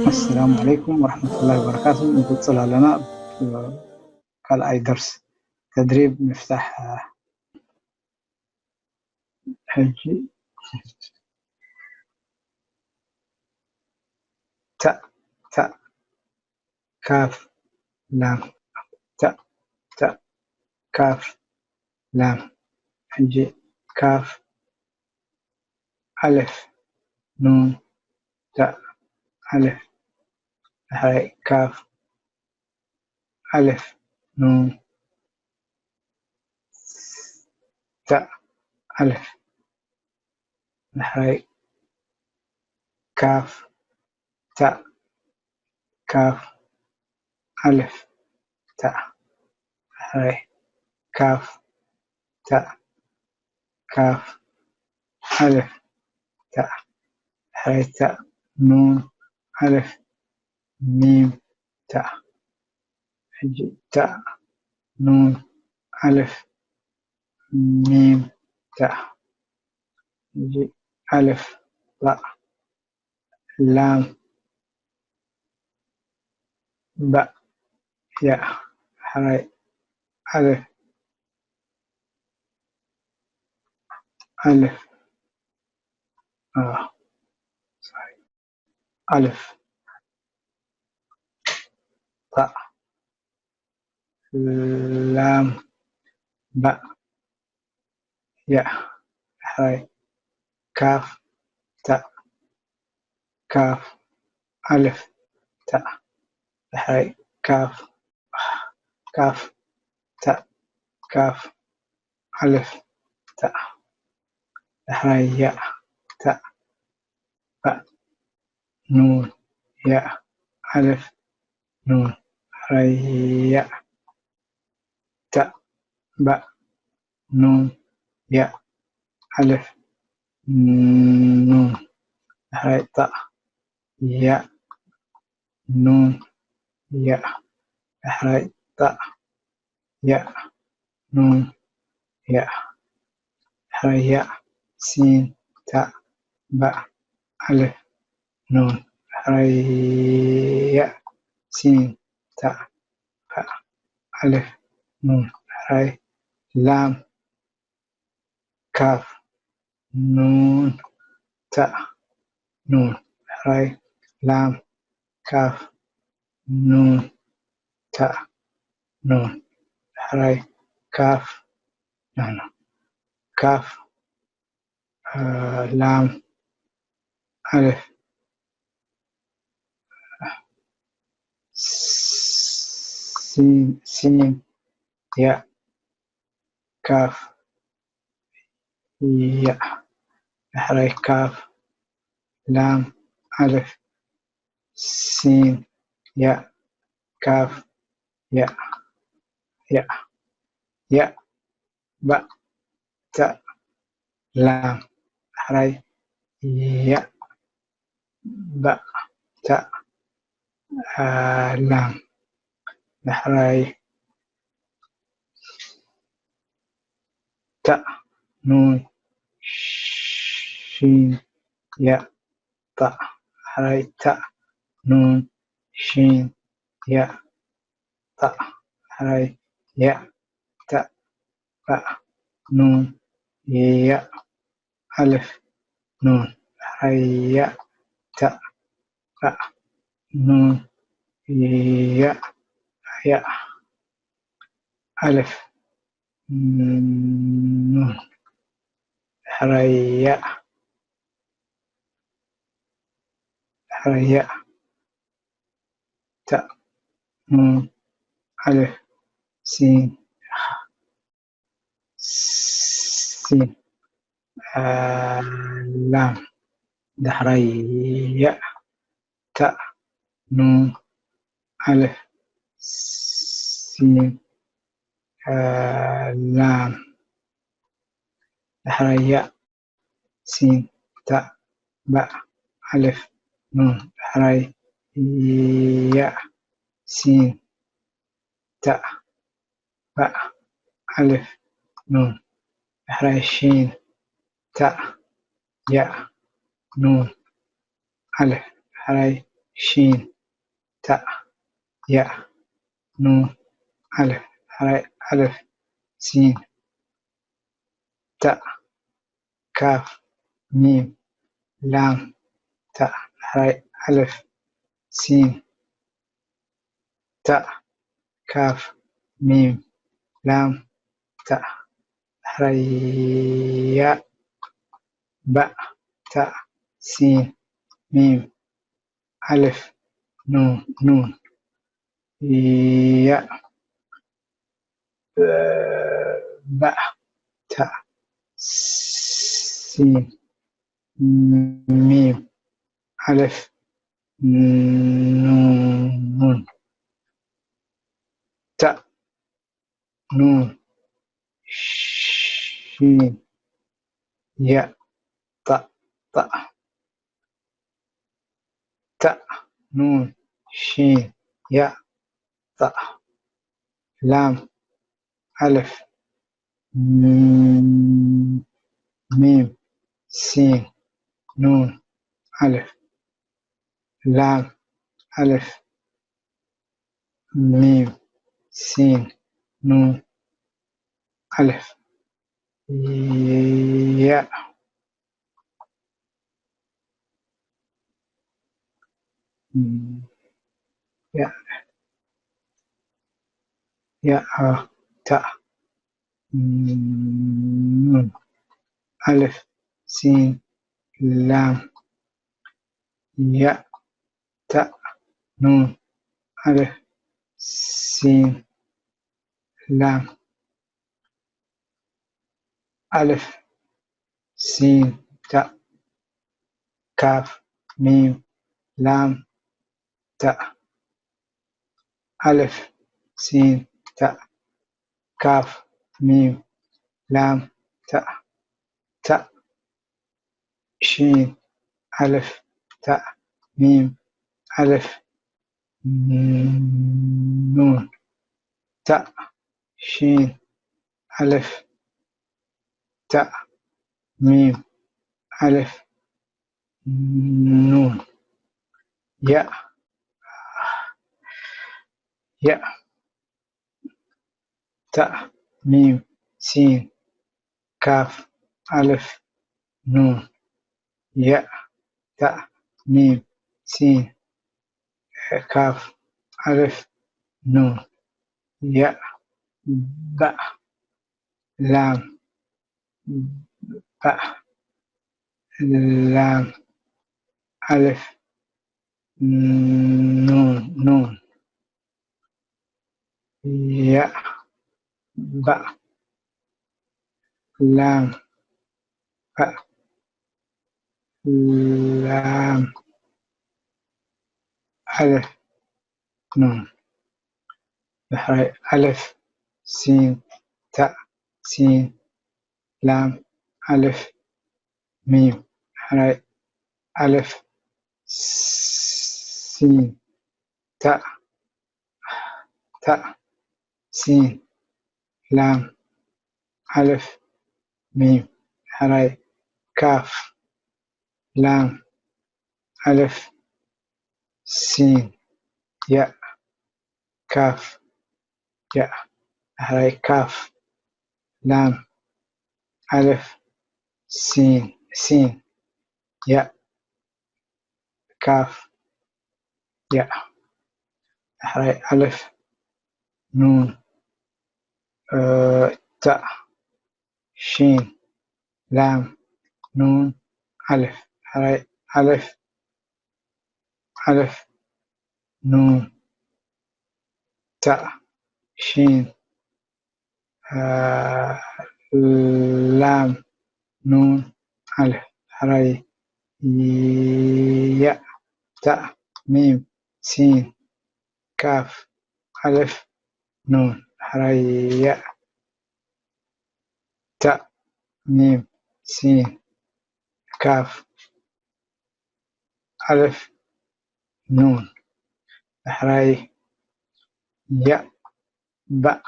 ኣሰላሙ ዓለይኩም ወረሕመቱላሂ ወበረካቱ። ንቕጽል ኣለና። ካልኣይ ደርስ ተድሪብ ምፍታሕ። ሕጂ ታእ፣ ታእ፣ ካፍ፣ ላም፣ ታእ፣ ታእ፣ ካፍ፣ ላም። ሕጂ ካፍ፣ ኣልፍ፣ ኑን፣ ታእ፣ ኣልፍ፣ ድሕራይ ካፍ፣ ኣልፍ፣ ኑን፣ ታእ፣ ኣልፍ፣ ድሕራይ ካፍ፣ ታእ፣ ካፍ፣ ኣልፍ፣ ታእ፣ ድሕራይ ካፍ፣ ታእ፣ ካፍ፣ ኣልፍ፣ ታእ፣ ድሕራይ ታእ፣ ኑን፣ ኣልፍ፣ ሚም፣ ታእ። ሕጂ ታእ፣ ኑን፣ ኣልፍ፣ ሚም፣ ታእ። ሕጂ ኣልፍ፣ ባእ፣ ላም፣ ባእ፣ ያእ፣ ሕራይ፣ ኣልፍ፣ ኣልፍ፣ አ፣ ሶሪ፣ ኣልፍ፣ ታእ፣ ላም፣ ባእ፣ ያእ፣ ድሕራይ ካፍ፣ ታእ፣ ካፍ፣ ኣልፍ፣ ታእ፣ ድሕራይ ካፍ፣ ካፍ፣ ታእ፣ ካፍ፣ ኣልፍ፣ ታእ፣ ድሕራይ ያእ፣ ታእ፣ ባእ፣ ኑን፣ ያእ፣ ኣልፍ፣ ኑን፣ ድሕራይ ያእ፣ ታእ፣ ባእ፣ ኑን፣ ያእ፣ ኣልፍ፣ ኑን፣ ድሕራይ ጣእ፣ ያእ፣ ኑን፣ ያእ፣ ድሕራይ ጣእ፣ ያእ፣ ኑን፣ ያእ፣ ድሕራይ ያእ፣ ሲን፣ ታእ፣ ባእ፣ ኣልፍ፣ ኑን፣ ድሕራይ ያእ፣ ሲን፣ ታእ፣ ባእ፣ ኣልፍ፣ ኑን፣ ድሕራይ ላም፣ ካፍ፣ ኑን፣ ታእ፣ ኑን፣ ድሕራይ ላም፣ ካፍ፣ ኑን፣ ታእ፣ ኑን፣ ድሕራይ ካፍ፣ ኖ፣ ኖ፣ ካፍ፣ እ፣ ላም፣ ኣልፍ፣ ሲን፣ ሲን፣ ያእ፣ ካፍ፣ ያእ፣ ድሕራይ ካፍ፣ ላም፣ ኣልፍ፣ ሲን፣ ያእ፣ ካፍ፣ ያእ፣ ያእ፣ ያእ፣ ባእ፣ ታእ፣ ላም፣ ድሕራይ ያእ፣ ባእ፣ ታእ፣ ላም፣ ድሕራይ ታእ፣ ኑን፣ ሺን፣ ያእ፣ ጣእ፣ ድሕራይ ታእ፣ ኑን፣ ሺን፣ ያእ፣ ጣእ፣ ድሕራይ ያእ፣ ታእ፣ ባእ፣ ኑን፣ ያእ፣ ኣልፍ፣ ኑን፣ ድሕራይ ያእ፣ ታእ፣ ባእ፣ ኑን፣ ያእ፣ ያእ፣ ኣልፍ፣ ኑን፣ ድሕራይ ያእ፣ ድሕራይ ያእ፣ ታእ፣ ኑን፣ ኣልፍ፣ ሲን፣ ሲን፣ ላም፣ ድሕራይ ያእ፣ ታእ፣ ኑን፣ ኣልፍ፣ ሲን፣ ላም፣ ድሕራይ ያእ፣ ሲን፣ ታእ፣ ባእ፣ ኣልፍ፣ ኑን፣ ድሕራይ ያእ፣ ሲን፣ ታእ፣ ባእ፣ ኣልፍ፣ ኑን፣ ድሕራይ ሺን፣ ታእ፣ ያእ፣ ኑን፣ ኣልፍ፣ ሕራይ፣ ሺን፣ ታእ፣ ያእ፣ ኑን፣ ኣልፍ፣ ሕራይ፣ ኣልፍ፣ ሲን፣ ታእ፣ ካፍ፣ ሚም፣ ላም፣ ታእ፣ ሕራይ፣ ኣልፍ፣ ሲን፣ ታእ፣ ካፍ፣ ሚም፣ ላም፣ ታእ፣ ሕራይ፣ ያእ፣ ባእ፣ ታእ፣ ሲን፣ ሚም፣ ኣልፍ፣ ኑን፣ ኑን፣ ያእ፣ ባእ፣ ታእ፣ ሲን፣ ሚም፣ ኣልፍ፣ ኑን፣ ታእ፣ ኑን፣ ሺን፣ ያእ፣ ጣእ፣ ጣእ፣ ታእ፣ ኑን፣ ሺን፣ ያእ፣ ጣእ፣ ላም፣ ኣልፍ፣ ሚም፣ ሲን፣ ኑን፣ ኣልፍ፣ ላም፣ ኣልፍ፣ ሚም፣ ሲን፣ ኑን፣ ኣልፍ፣ ያእ፣ ያእ፣ ያእ፣ ታእ፣ ኑን፣ ኣልፍ፣ ሲን፣ ላም፣ ያእ፣ ታእ፣ ኑን፣ ኣልፍ፣ ሲን፣ ላም፣ ኣልፍ፣ ሲን፣ ታእ፣ ካፍ፣ ሚም፣ ላም፣ ታእ፣ ኣልፍ፣ ሲን፣ ታእ፣ ካፍ፣ ሚም፣ ላም፣ ታእ፣ ታእ፣ ሺን፣ ኣልፍ፣ ታእ፣ ሚም፣ ኣልፍ፣ ኑን፣ ታእ፣ ሺን፣ ኣልፍ፣ ታእ፣ ሚም፣ ኣልፍ፣ ኑን፣ ያእ፣ ያእ፣ ታእ፣ ሚም፣ ሲን፣ ካፍ፣ ኣልፍ፣ ኑን፣ ያእ፣ ታእ፣ ሚም፣ ሲን፣ ካፍ፣ ኣልፍ፣ ኑን፣ ያእ፣ ባእ፣ ላም፣ ባእ፣ ላም፣ ኣልፍ፣ ኑን፣ ኑን፣ ያእ፣ ባእ፣ ላም፣ ባእ፣ ላም፣ ኣልፍ፣ ኑን፣ ዳሕራይ ኣልፍ፣ ሲን፣ ታእ፣ ሲን፣ ላም፣ ኣልፍ፣ ሚም፣ ዳሕራይ ኣልፍ፣ ሲን፣ ታእ፣ ታእ፣ ሲን፣ ላም፣ ኣልፍ፣ ሚም፣ ዳሕራይ ካፍ፣ ላም፣ ኣልፍ፣ ሲን፣ ያእ፣ ካፍ፣ ያእ፣ ዳሕራይ ካፍ፣ ላም፣ ኣልፍ፣ ሲን፣ ሲን፣ ያእ፣ ካፍ፣ ያእ፣ ዳሕራይ ኣልፍ፣ ኑን፣ እ፣ ታእ፣ ሺን፣ ላም፣ ኑን፣ ኣልፍ፣ ዳሕራይ ኣልፍ፣ ኣልፍ፣ ኑን፣ ታእ፣ ሺን፣ እ፣ ላም፣ ኑን፣ ኣልፍ፣ ዳሕራይ ያእ፣ ታእ፣ ሚም፣ ሲን፣ ካፍ፣ ኣልፍ፣ ኑን፣ ዳሕራይ ያእ፣ ታእ፣ ሚም፣ ሲን፣ ካፍ፣ ኣልፍ፣ ኑን፣ ዳሕራይ ያእ፣ ባእ፣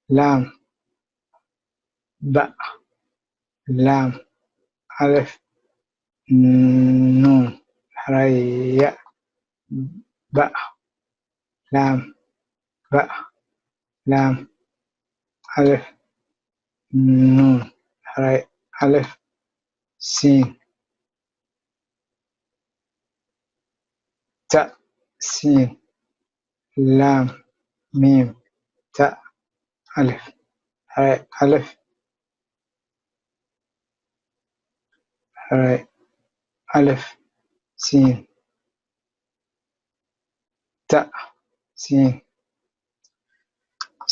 ላም፣ ባእ፣ ላም፣ ኣልፍ ኑን። ሕራይ ያእ ባእ ላም ባእ ላም ኣልፍ ኑን። ሕራይ ኣልፍ ሲን ታእ ሲን ላም ሚም ታእ ኣልፍ። ሕራይ ኣልፍ ሕራይ ኣልፍ ሲን ታእ ሲን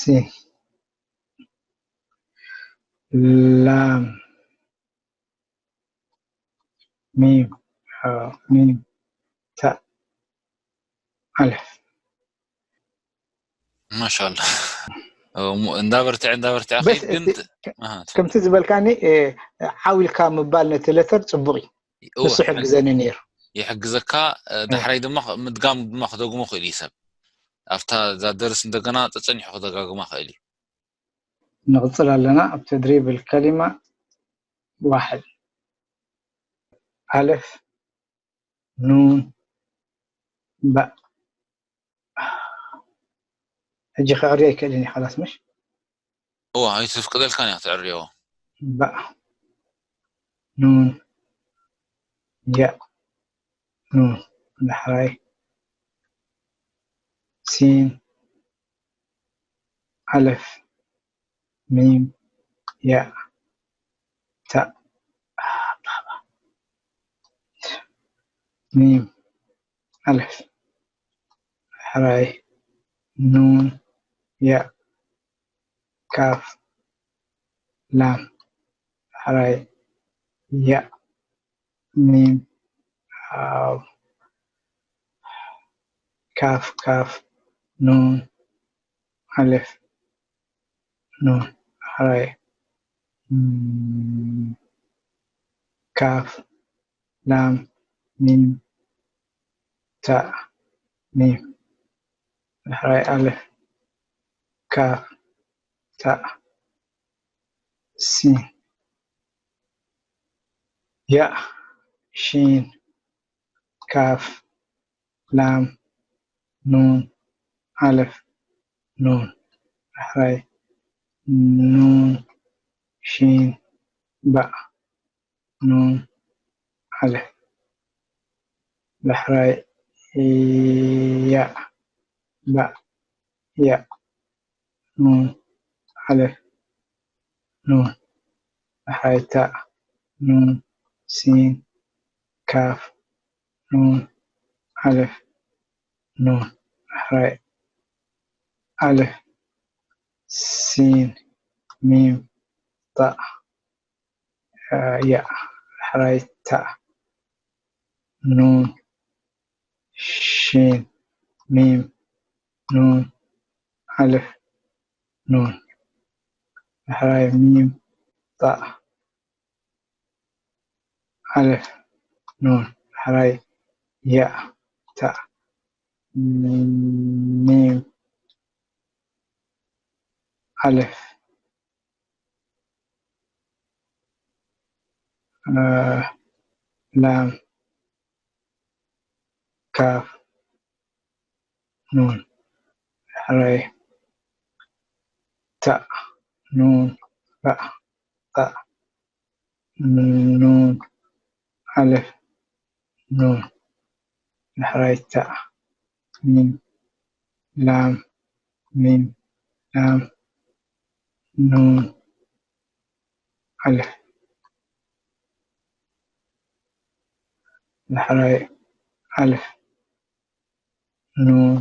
ሲን ላም ሚም ሓው ሚም ታእ ኣልፍ። ማሻላ እንዳበርትዐ እንዳበርትዐ በስ ከይድ ግን እቲ- ከምቲ ዝበልካኒ ዓው ኢልካ ምባል ነቲ ለተር ፅቡቕ እዩ። ንሱ ሕግዘኒ ነይሩ። ይሕግዘካ። ዳሕራይ ድማ ምድጋም ድማ ክደግሞ ክእል እዩ ሰብ ኣብታ እዛ ደርስ እንደገና ተፀኒሑ ክደጋግማ ክእል እዩ። ንቕፅል ኣለና ኣብ ተድሪብ ልከሊማ። ዋሕድ ኣልፍ ኑን ባእ። ሕጂ ከዕርዮ ኣይክእልን እዩ። ላስ ምሽ እዋ ኣይተፍቅደልካን እያ ትዕርዮ። ባእ ኑን ያእ ኑን ዳሕራይ ሲን ኣልፍ ሚም ያእ ታእ ሚም ኣልፍ ዳሕራይ ኑን ያእ ካፍ ላም ዳሕራይ ያእ ሚም ሓው ካፍ ካፍ ኑን ኣልፍ ኑን ዳሕራይ ካፍ ላም ሚም ታእ ሚም ዳሕራይ ኣልፍ ካፍ ታእ ሲን ያእ ሺን ካፍ ላም ኑን ኣልፍ ኑን ዳሕራይ ኑን ሺን ባእ ኑን ኣልፍ ዳሕራይ ያእ ባእ ያእ ኑን ኣልፍ ኑን ዳሕራይ ታእ ኑን ሲን ካፍ ኑን ኣልፍ ኑን ዳሕራይ ኣልፍ ሲን ሚም ጣእ ያእ ዳሕራይ ታእ ኑን ሺን ሚም ኑን ኣልፍ ኑን ዳሕራይ ሚም ጣእ ኣልፍ ኑን ዳሕራይ ያእ ታእ ሚም ኣልፍ ላም ካፍ ኑን ዳሕራይ ታእ ኑን ባእ ጣእ ኑን ኣልፍ ኑን ዳሕራይ ታእ ሚም ላም ሚም ላም ኑን ኣልፍ ዳሕራይ ኣልፍ ኑን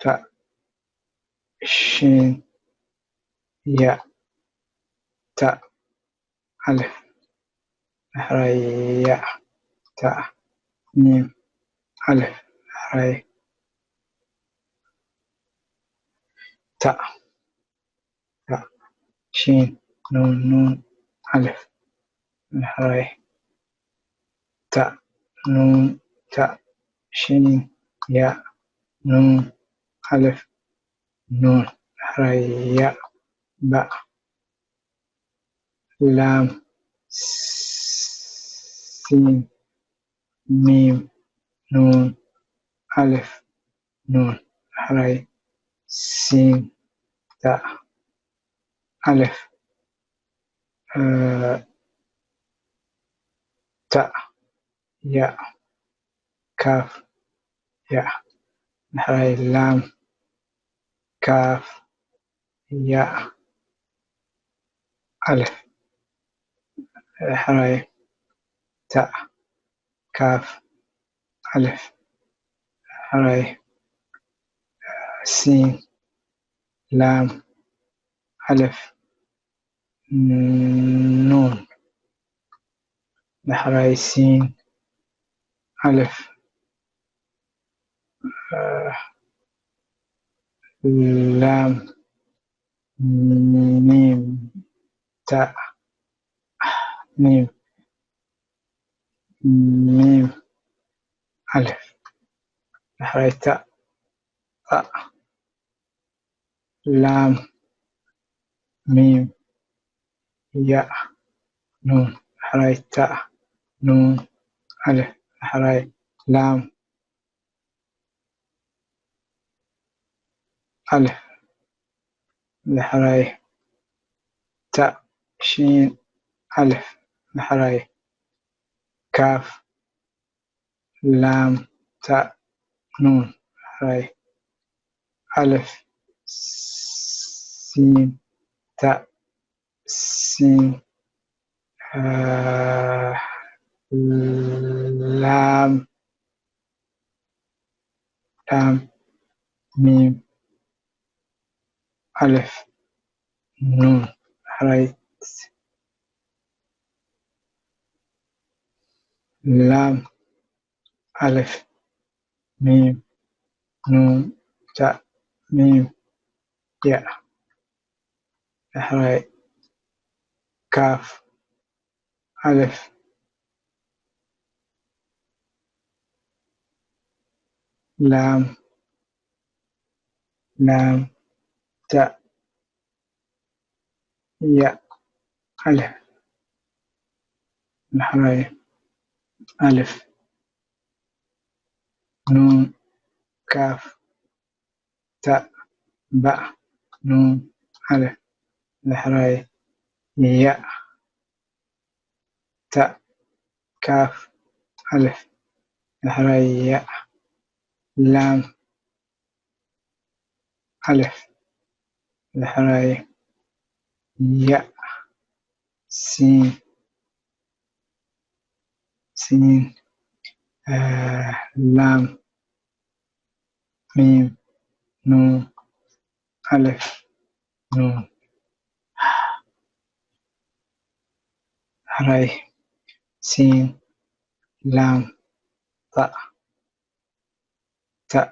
ታእ ሺን ያእ ታእ ኣልፍ ዳሕራይ ያእ ታእ ሚም ኣልፍ ዳሕራይ ታእ ታእ ሺን ኑን ኑን ኣልፍ ዳሕራይ ታእ ኑን ታእ ሺን ያእ ኑን ኣልፍ ኑን ዳሕራይ ያእ ባእ ላም ሲን፣ ሚም፣ ኑን፣ ኣልፍ፣ ኑን። ዳሕራይ ሲን፣ ታእ፣ ኣልፍ፣ እ፣ ታእ፣ ያእ፣ ካፍ፣ ያእ። ዳሕራይ ላም፣ ካፍ፣ ያእ፣ ኣልፍ። ዳሕራይ ታእ፣ ካፍ፣ ኣልፍ። ዳሕራይ ሲን፣ ላም፣ ኣልፍ፣ ኑን። ዳሕራይ ሲን፣ ኣልፍ፣ ላም፣ ሚም፣ ታእ፣ ሚም፣ ሚም፣ ኣልፍ። ዳሕራይ ታእ፣ ጣእ፣ ላም፣ ሚም፣ ያእ፣ ኑን። ዳሕራይ ታእ፣ ኑን፣ ኣልፍ። ዳሕራይ ላም፣ ኣልፍ። ዳሕራይ ታእ፣ ሺን፣ ኣልፍ። ዳሕራይ ካፍ፣ ላም፣ ታእ፣ ኑን። ዳሕራይ ኣልፍ፣ ሲን፣ ታእ፣ ሲን፣ እ፣ ላም፣ ላም፣ ሚም፣ ኣልፍ፣ ኑን። ዳሕራይ ላም፣ ኣልፍ፣ ሚም፣ ኑን፣ ታእ፣ ሚም፣ ያእ። ዳሕራይ ካፍ፣ ኣልፍ፣ ላም፣ ላም፣ ታእ፣ ያእ፣ ኣልፍ። ዳሕራይ ኣልፍ፣ ኑን፣ ካፍ፣ ታእ፣ ባእ፣ ኑን፣ ኣልፍ። ዳሕራይ ያእ፣ ታእ፣ ካፍ፣ ኣልፍ። ዳሕራይ ያእ፣ ላም፣ ኣልፍ። ዳሕራይ ያእ፣ ሲን፣ ሲን፣ እ፣ ላም፣ ሚም፣ ኑን፣ ኣልፍ፣ ኑን። ዳሕራይ ሲን፣ ላም፣ ጣእ፣ ታእ፣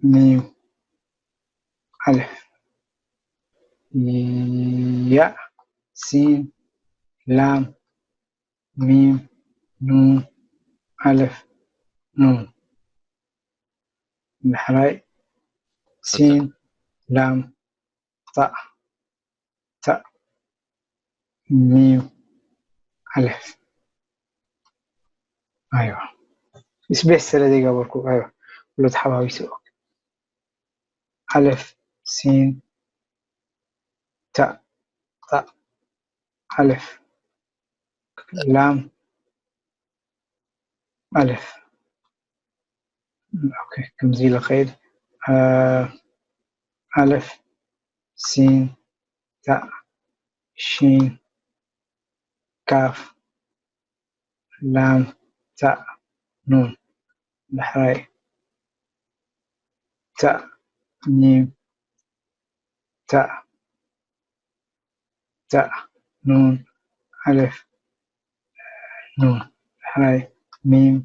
ሚም፣ ኣልፍ። ያእ፣ ሲን፣ ላም፣ ሚም፣ ኑን፣ ኣልፍ፣ ኑን። ዳሕራይ ሲን፣ ላም፣ ጣእ፣ ታእ፣ ሚም፣ ኣልፍ። ኣይዋ፣ ስፔስ ስለ ዘይገበርኩ፣ ኣይዋ፣ ኩሉ ተሓዋዊሱ። ኣልፍ፣ ሲን፣ ታእ፣ ጣእ፣ ኣልፍ፣ ላም፣ ኣልፍ። ኦኬ፣ ከምዚ ኢለ ከይድ። እ፣ ኣልፍ፣ ሲን፣ ታእ፣ ሺን፣ ካፍ፣ ላም፣ ታእ፣ ኑን። ዳሕራይ ታእ፣ ሚም፣ ታእ፣ ታእ፣ ኑን፣ ኣልፍ፣ ኑን። ዳሕራይ ሚም፣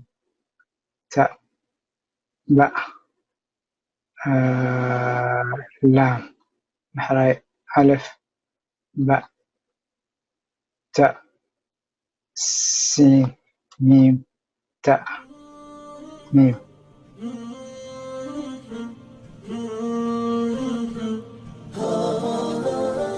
ታእ፣ ባእ፣ እ፣ ላም። ዳሕራይ ኣልፍ፣ ባእ፣ ታእ፣ ሲን፣ ሚም፣ ታእ፣ ሚም።